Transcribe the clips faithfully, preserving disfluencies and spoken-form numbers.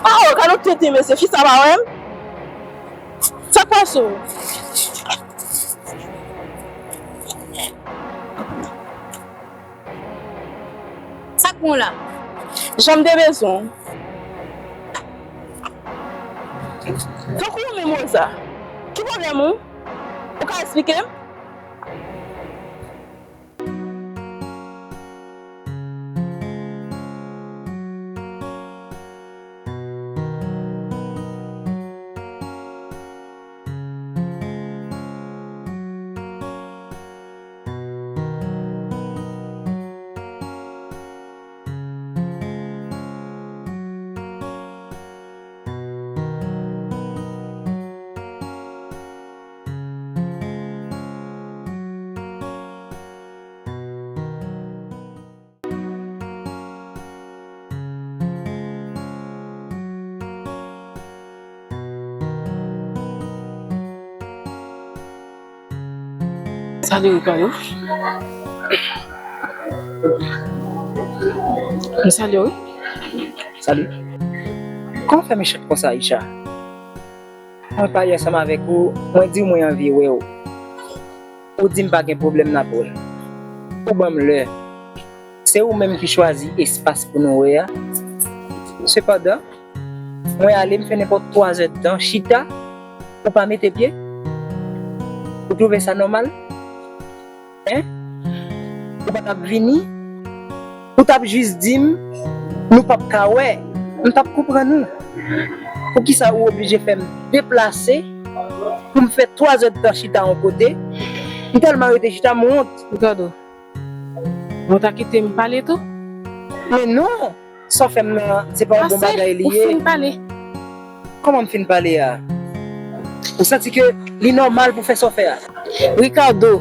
Ah, oh, gade yon tenten mesye, fi sa pa wè m. Sa k pase w? Sa k gen w la? Jan m te bezwen w. Tankou ou menm Rosa, ki pwoblèm ou? Ou ka eksplike m? Salut Ricardo. M salye w wi. Salut. Kòman w fè mechan konsa, Aïcha? Mwen pale ansanm avèk ou, mwen di w mwen anvi wè w. Ou di m pa gen pwoblèm n ap wè. Ou ban m lè. Se ou menm ki chwazi espas pou nou wè a. Sepandan, mwen ale, m fè nenpòt twa zè tan chita, ou pa mete pye? Ou twouve sa nòmal? Hein? Ou pa t ap vini? Ou t ap jis di m, nou p ap ka wè. M t ap konprann ou. Poukisa ou oblije fè m deplase pou m fè twa zè tan chita yon kote? M tèlman rete chita, m wont. Ricardo, ou ta kite m pale tou? Men non! Sa w fè m nan, se pa yon bon bagay li ye. Ou fin pale. Kòman m fin pale a? Ou santi ke li nòmal pou fè sa w fè a? Ricardo.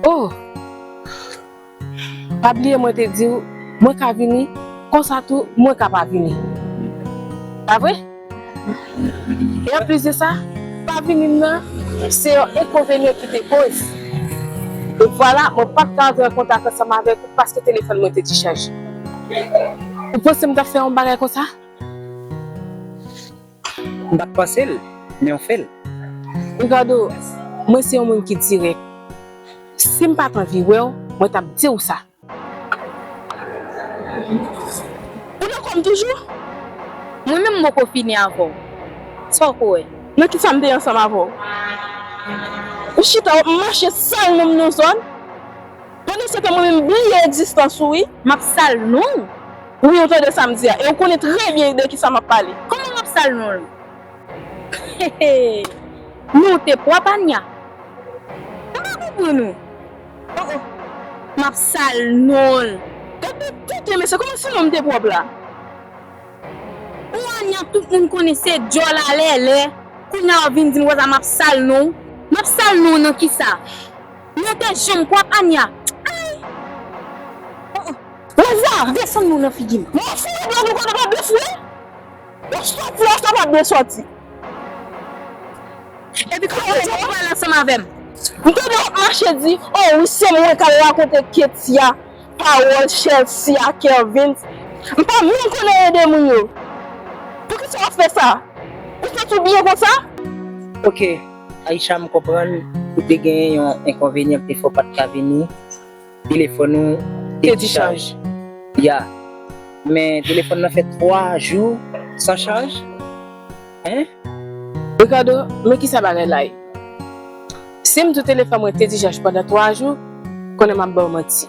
Oh! Pa bliye mwen te di w, mwen ka vini, konsa tou, mwen ka pa vini. Pa vre? E anplis de sa, pa vini m nan, se yon enkonvenyan ki te koz. E vwala, mwen pa t ka antre an kontak ansanm avèk ou paske telefòn mwen te dichaje. Ou panse m t ap fè yon bagay konsa? M pa t panse l, men w fè l. Ricardo, mwen se yon moun ki dirèk. Si m pa t anvi wè w, mwen t ap di w sa. Ou nan kò m toujou? Mwen menm m poko fini avè w. Sa w kwè? Nan kisa m te ansanm avè w? Ou chita w ap mache sal non m nan zòn. Pandan se tan mwen menm m bliye egzistans ou wi. M ap sal non w? Wi, ou tande sa m di a. E ou konnen trè byen de kisa m ap pale. Kòman m ap sal non l? Hehe. Non w te pwòp, Ania. M pa konprann ou. Oh, oh. M ap sal non l. Gade tenten mesye, kòman si non m te pwòp la? Ou Ania, tout moun konnen se djòl alèlè. Kounye a w vin di m konsa m ap sal non w. M ap sal non w nan kisa? Non w te janm pwòp, Ania. Ay! Oh, oh. Rosa! Desann non w nan figi m. Mwen foure blag ou konnen pa blofouye. W ap sòti, w ap kapab byen sòti. Epi kòman w di w pral ansanm avè m? M tande w ap mache di, oh wi, se mwen k al rakonte Ketia pawòl Chelsea a Kervins. M pa menm konnen ede moun yo. Poukisa w ap fè sa? Ou santi w byen konsa? Ok, Aïcha, m konprann ou te genyen yon enkonvenyan ki te fè w pa t ka vini. Telefòn ou te dichaj. Ya. Men telefòn nan fè twa jou san chaj. Hein? Ricardo, men kisa bagay la ye. Si m di w telefòn mwen te dichaj pandan twa jou, konnen m ap ba w manti.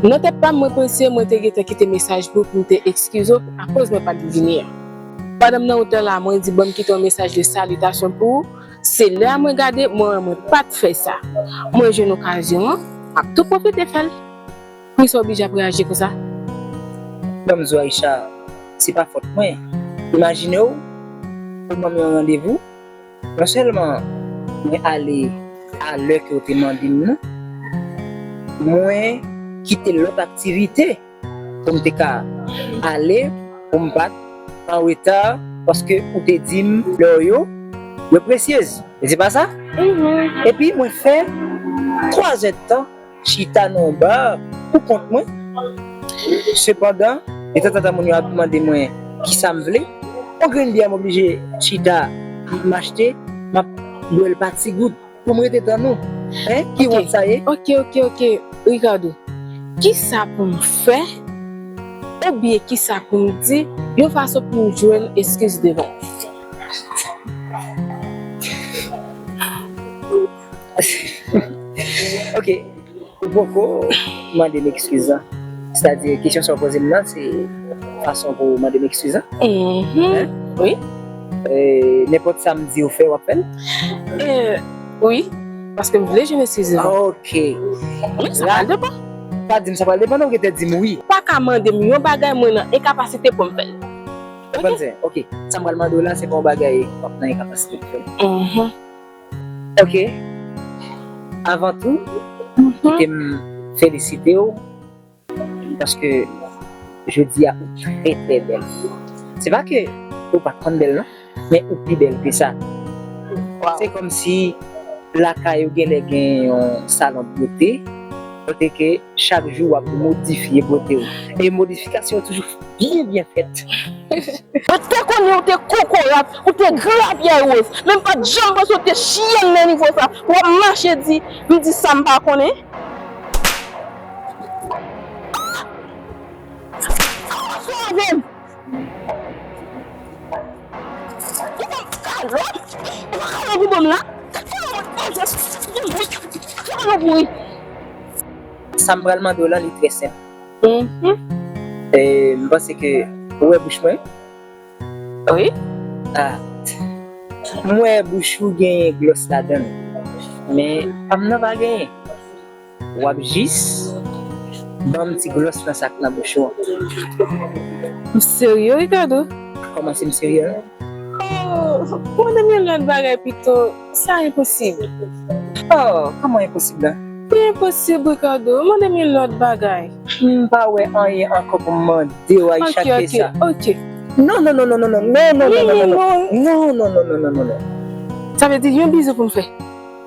Nan tèt pa m, mwen panse mwen te gentan kite mesaj pou w pou m te eskize w akoz mwen pa t vini an. Pandan m nan wotè la, mwen di ban m kite yon mesaj de salitasyon pou ou. Se lè a mwen gade, mwen wè mwen pa t fè sa. Mwen jwenn okazyon an, m ap tou pwofite fè l. Poukisa w oblije ap reyaji konsa? Ban m di w, Aïcha, se pa fòt mwen. Imajine w, ou ban m yon randevou, non sèlman mwen ale a lè ke w te mande m nan, mwen kite lòt aktivite pou m te ka ale, pou m pa t an reta, paske ou te di m lè w yo, yo presyez. E se pa sa? Mhm. Epi mwen fè twa zè tan chita nan yon ba pou kont mwen. Sepandan, E tanzantan, moun yo ap mande mwen kisa m vle. Yon grenn byè m oblije chita, m achte, m ap bwè l pa ti gout pou m rete tann ou. Hein? Ki wont sa ye? Ok, ok, ok. Ricardo, kisa pou m fè? Oubyen kisa pou m di? Yon fason pou m jwenn eskiz devan ou. Ok. Ou poko mande m eskiz lan. Sètadi, kesyon sa w poze m nan, se fason pou w mande m eskiz lan. Mhm. Hein? Wi. E, nenpòt sa m di w fè, w ap fè l? E, wi. Paske m vle jwenn eskiz lan. Ok. Wi, sa pral depann. Pa di m sa pral depann, ou gentan di m wi. Pa ka mande m yon bagay, mwen nan enkapasite pou m fè l. Ok? Konprann sa? Ok. Sa m pral mande w la, se pa yon bagay w ap nan enkapasite pou w fè l. Mhm. Ok. Avan tou, kite m felisite w paske jodi a ou trè, trè bèl. Se pa ke ou pa t konn bèl, non, men ou pi bèl ke sa. Wow. Se kòmsi lakay ou genlè gen yon salon de bote, kote ke chak jou w ap modifye bote w. E modifikasyon yo toujou byen, byen fèt. Mwen te konnen ou te kokorat, ou te grapyay woz, men m pa t janm panse ou te chyèn nan nivo sa. W ap mache di, m di sa m pa konnen. Sove m! Ou ban m kalòt! Ou ban m kalòt ou ban m la! Kalòt ou wi! Sa m pral mande w lan, li trè senp. Mhm. E, m panse ke ou wè bouch mwen. Wi. Ah. M wè bouch ou genyen glòs ladan l. Men pa m nan pa genyen. W ap jis ban m ti glòs lan sa k nan bouch ou an. Ou serye, Ricardo? Kòman se m serye la? Oh, mande m yon lòt bagay pito. Sa enposib. Oh, kòman enposib la? Li enposib, Ricardo. Mande m yon lòt bagay. M pa wè anyen ankò pou m mande w, Aïcha, ke sa. Ok, ok, ok. Non, non, non, non, non, non, non, non, non, non, non, non, non, non, non, non, non, non, non. Sa vle di yon bizou pou m fè?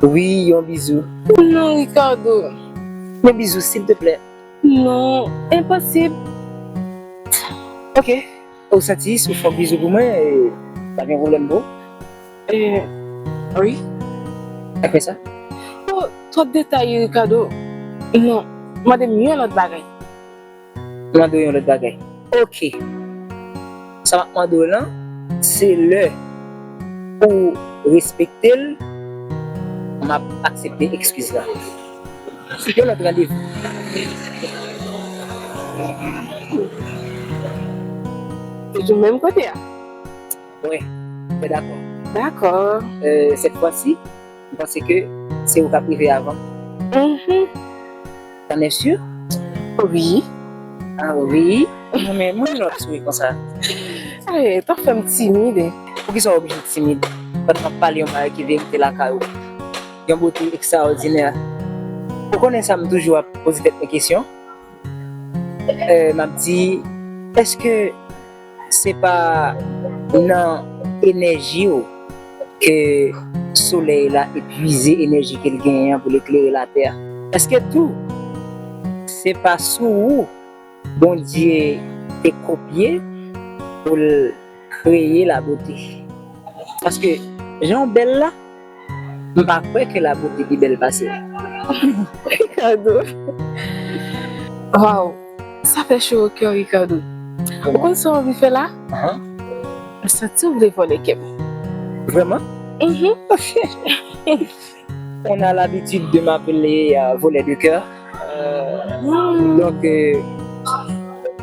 Wi, yon bizou. Non, Ricardo. Yon bizou, silteplè. Non, enposib. Ok. Ou santi si w fè yon bizou pou mwen, e, pa gen pwoblèm pou ou? E, wi. Apre sa? Oh, twòp detay, Ricardo. Non, mande m yon lòt bagay. Mande w yon lòt bagay. Ok. Sa m ap mande w lan, se lè ou respekte l, m ap aksepte eskiz la. Yon lòt randevou. Toujou menm kote a? Wi, mwen dakò. Dakò. Euh, cette fois-ci, m panse ke se ou k ap rive avan. Mhm. T'en es sûr? Wi. Ah wi? Non, men mwen lè w ap souri konsa. Ay, t ap fè m timid. Poukisa w oblije timid? Pandan m ap pale yon bagay ki verite lakay ou. Yon bote ekstraòdinè. Ou konnen sa, m toujou ap poze tèt mwen kesyon. Euh, m ap di, èske se pa nan enèji w ke solèy la epuize enèji ke l genyen an pou l eklere latè a? Èske tou, se pa sou ou Bondye te kopye pou l kreye labote? Paske jan w bèl la, m pa kwè ke labote pi bèl pase l. Ricardo. Waw, sa fè cho o kè, Ricardo. Ou konn sa w anvi fè la? Ahan. M santi w vle vòlè kè m. Vraiment? Mhm. On a l'habitude de m'appeler, euh, voleur de cœur. Euh, donc, euh,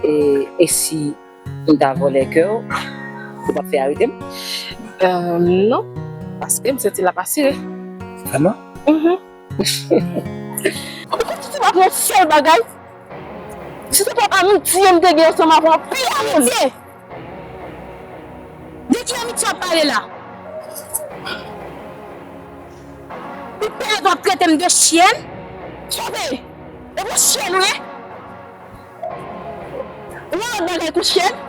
et, et si m ta vòlè kè w, ou p ap fè arete m? Euh, non, paske m santi l ap asire. Vrèman? Mhm. Ou konn si se pa pou yon sèl bagay? Si se pa pou amitye m te gen ansanm avè w, pi amitye! De ki amitye w ap pale la? Ou pèmèt w ap trete m de chyèn? Sove! E pou chyèn ou ye? Ou wè lòt bagay kou chyèn?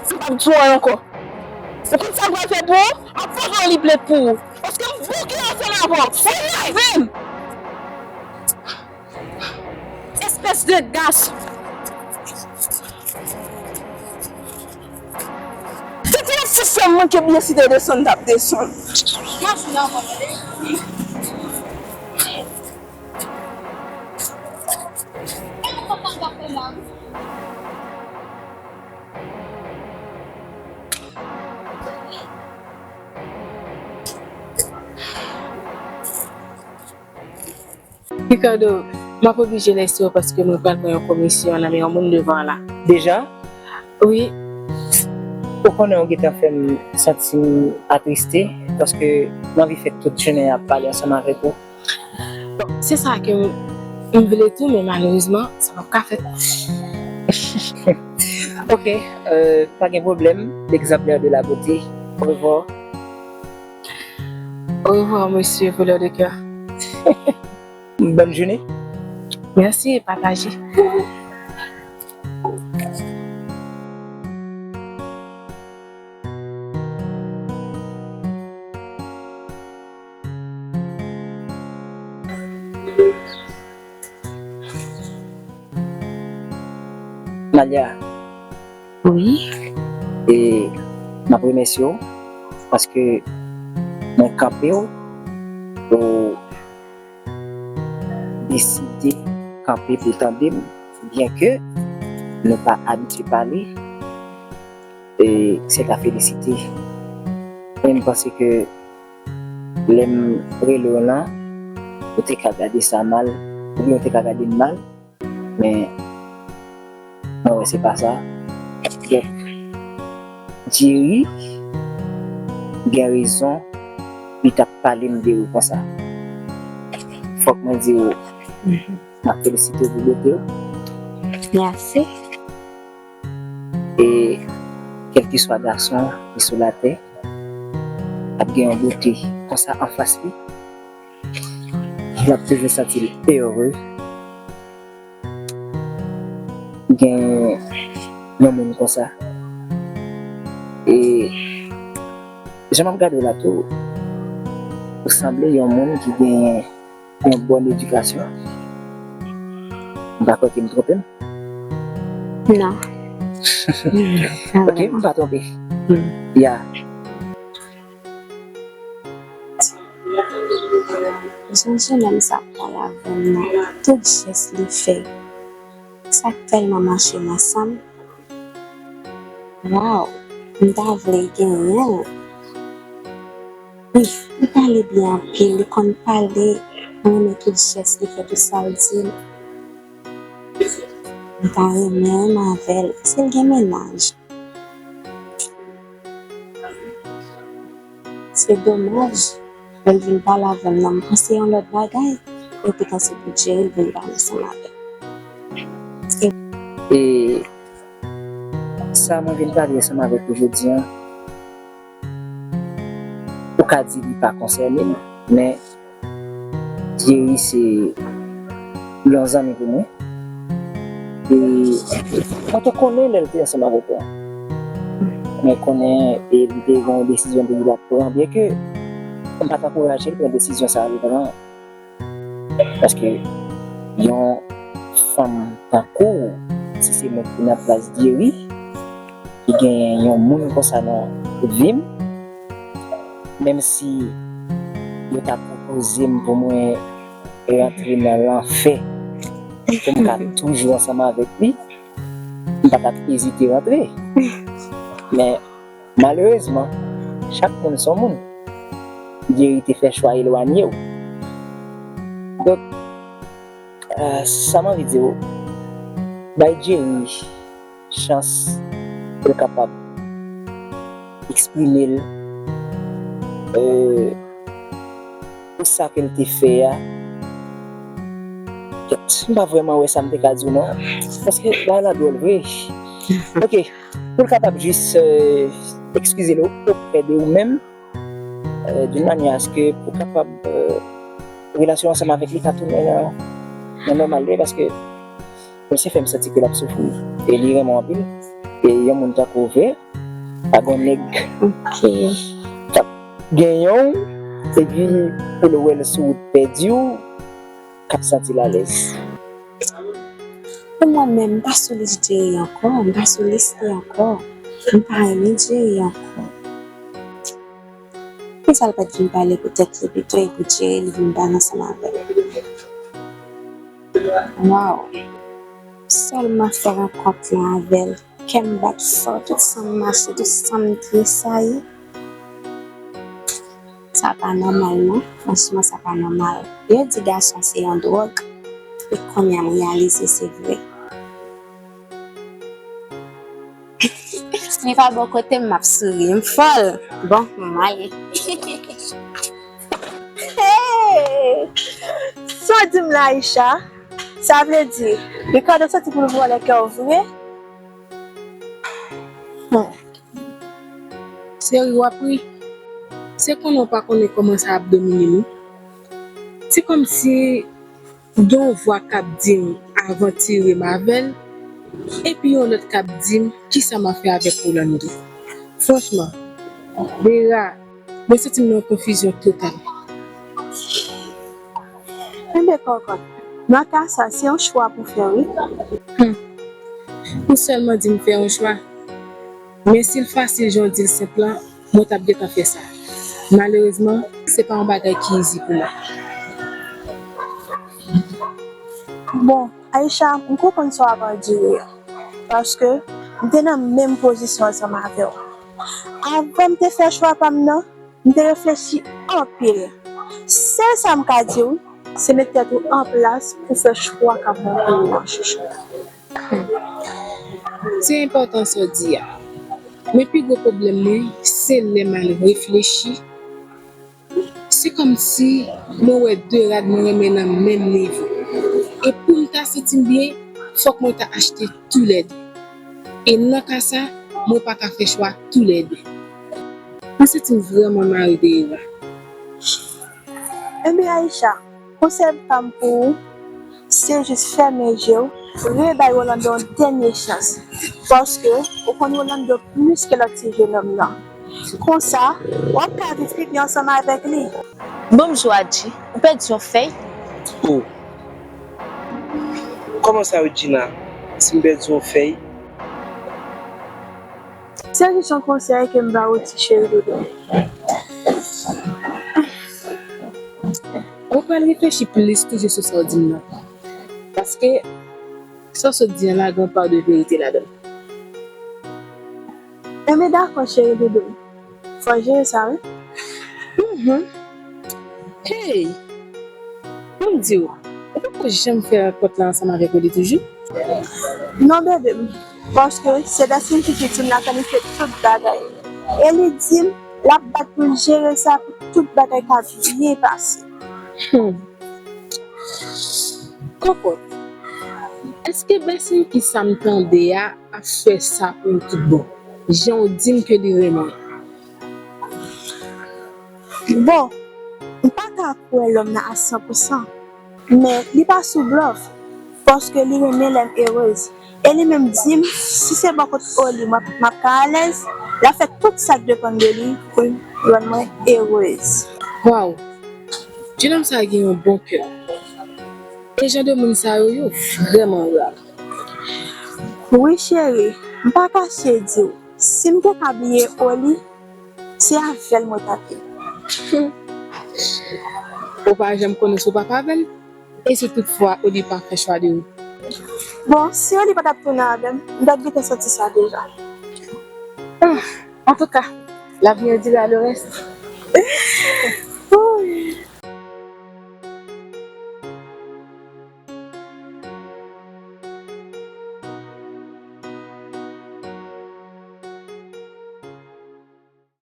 M p ap di w anyen ankò. Ou konn sa m pral fè pou ou? M ap poze yon lip lèt pou ou. Paske m bouke ansanm avè w. Ou nève m! Pièce de gaz. Titi, si sè m manke byen, si te desann, t ap desann. Machin nan ankò, tande. E nou kontan gate la, wi. Ricardo, m ap oblije lèse w paske mwen pral pran yon komisyon nan men yon moun devan w la. Deja? Wi. Ou konnen ou gentan fè m santi m atriste, paske m anvi fè tout jounen an ap pale ansanm avèk ou. Bon, se sa ke m, m vle tou, men malerezman, sa p ap ka fèt. Ok, euh, pa gen pwoblèm. L'exemplaire de la beauté. Au revoir. Au revoir, monsieur voleur de cœur. Bonne journée. Merci, partagez. Malia. Wi. E m ap remèsye w paske mwen kanpe w pou deside kanpe pou tande m, byen ke nou pa abitye pale, e se ta felisite. Men m panse ke lè m rele w lan, ou te ka gade sa mal, oubyen ou te ka gade m mal, men mwen wè se pa sa. Donk, Jerry gen rezon li t ap pale m de ou konsa. Fòk mwen di w, m ap felisite w pou bote w. Mèsi. E kèlkeswa gason ki sou latè ap gen yon bote konsa anfas li, l ap toujou santi l ere gen yon moun konsa. E jan m ap gade w la tou, ou sanble yon moun ki gen yon bòn edikasyon. M pa kwè ke m twonpe m. Non. Ok, m pa twonpe. Hmm. Ya. Jan jennonm sa pale avè m nan, tout jès li fè, sa k tèlman mache m ansanm. Waw, m ta vle genyen l. Wi, li pale byen anpil, li konn pale, mwen renmen tout jès li fè, tout sa l di. M ta renmen renmen avè l. Èske l gen mennaj? Se domaj, lè l vin pale avè m nan, m panse yon lòt bagay, epi kan se pou Jerry l vin pale ansanm avè m. E sa mwen vin pale ansanm avèk ou jodi a, ou ka di li pa konsène m, men Jerry se yon zanmi pou mwen. E mwen te konnen lè l te ansanm avèk ou. Mwen konnen e li te gen yon desizyon pou li t ap pran, byen ke m pa t ankouraje l pran desizyon sa a li pran. Paske yon fanm tankou w, si se mwen ki nan plas Jerry, ki genyen yon moun konsa nan vi m, menm si yo ta pwopoze m pou mwen rantre nan lanfè, pou m ka toujou ansanm avèk li, m pa t ap ezite rantre. Men, malerezman, chak moun se yon moun. Jerry te fè chwa elwanye w. Donk, euh, sa m anvi di w, bay Jerry chans pou l kapab eksprime l, euh, pou sa ke l te fè a. Kèt, m pa vrèman wè sa m te ka di w non. Paske bagay la dwòl vre. Ok, pou l kapab jis, euh, eskize l oprè de ou menm, euh, d'une manière à ce que pou kapab, euh, relasyon ansanm avèk li ka tounen nan, nan nòmal vre, paske misye fè m santi ke l ap soufri. E li renmen w anpil. E yon moun tankou w vre, pa gon nèg k ap genyen w, epi pou l wè l sou wout pèdi w, k ap santi l alèz. Pou mwen menm, m pa sou lis Jerry ankò, m pa sou lis li ankò. M pa renmen Jerry ankò. Poukisa l pa t vin pale pou tèt li pito epi Jerry li vin pale ansanm avè l? Waw! Sèlman fè rankont lan avè l, kè m bat fò, tout san m mache, tout san m tresayi. Sa pa nòmal non, franchman sa pa nòmal. Yo di gason se yon dwòg, e kounye a m reyalize se vre. Li pa bò kote m, m ap souri, m fòl. Bon, m ale. Hey! Sa w di m la, Aïcha? Sa vle di, Ricardo soti pou l vòlè kè w vre? Hmm. Cheri, w ap ri. Se konnen w pa konnen kòman sa ap domine m wi. Se kòmsi gen yon vwa k ap di m avantire m avè l, epi yon lòt k ap di m kisa m a fè avèk Rolando. Franchman, Deira, mwen santi m nan yon konfizyon total. Enben, kòkòt, nan ka sa, se yon chwa pou fè, wi. Hmm. Ou sèlman di m fè yon chwa. Men si l fasil jan w di l senp lan, mwen t ap gentan fè sa. Malerezman, se pa yon bagay ki izi pou mwen. Bon, Aïcha, m konprann sa w ap andire a, paske m te nan menm pozisyon ansanm avè w. Avan m te fè chwa pa m nan, m te reflechi anpil. Sèl sa m ka di w, se met tèt ou an plas pou fè chwa k ap bon pou ou an, chouchou. Se enpòtan sa w di a. Men pi gwo pwoblèm mwen, se lè m al reflechi, se kòmsi mwen wè de rad mwen renmen nan menm nivo. E pou m ta santi m byen, fòk mwen ta achte toulède. E nan ka sa, mwen pa ka fè chwa toulède. Mwen santi m vrèman mare Deira. Enben, Aïcha, konsèy pa m pou ou, se jis fèmen je w, rebay Rolando yon dènye chans. Paske ou konn Rolando plis ke lòt ti jenòm nan. Konsa, w ap ka viv pi byen ansanm avèk li. Bonjou, Adji. Ou pèdi yon fèy? Oh. Kòman sa, Regina? Si m pèdi yon fèy? Se jis yon konsèy ke m ba ou, ti cheri doudou. Mwen pral reflechi plis toujou sou sa w di m nan. Paske sa w sot di an la, gen yon pa de verite ladan l. Enben, dakò, cheri doudou. Fò jere sa, wi. Mhm. Hey! Ban m di w, ou poko janm fè rankont la ansanm avèk Oli toujou? Non, bebe m. Paske se Destiny ki di m l ap planifye tout bagay. E li di m l ap bat pou l jere sa pou tout bagay ka byen pase. Hmm. Kòkòt, èske Destiny ki sa m tande a ap fè sa pou m tout bon, jan w di m ke li renmen? Bon, m pa ka kwè lòm nan a san pou san, men li pa sou blòf, paske li renmen lè m erez. E li menm di m, si se bò kot Oli m ap, m ap ka alèz, l ap fè tout sa k depann de li pou l rann mwen erez. Waw! Jenòm sa gen yon bon kè. E jan de moun sa yo, yo vrèman ra. Wi, cheri, m pa kache di w, si m te ka bliye Oli, se avè l mwen t ap ye. Ou pa janm konnen si w p ap avè l, e si toutfwa Oli pa fè chwa de ou. Bon, si Oli pa t ap tounen avè m, m t ap gentan santi sa deja. Ah, antouka, l'avenir dira le reste.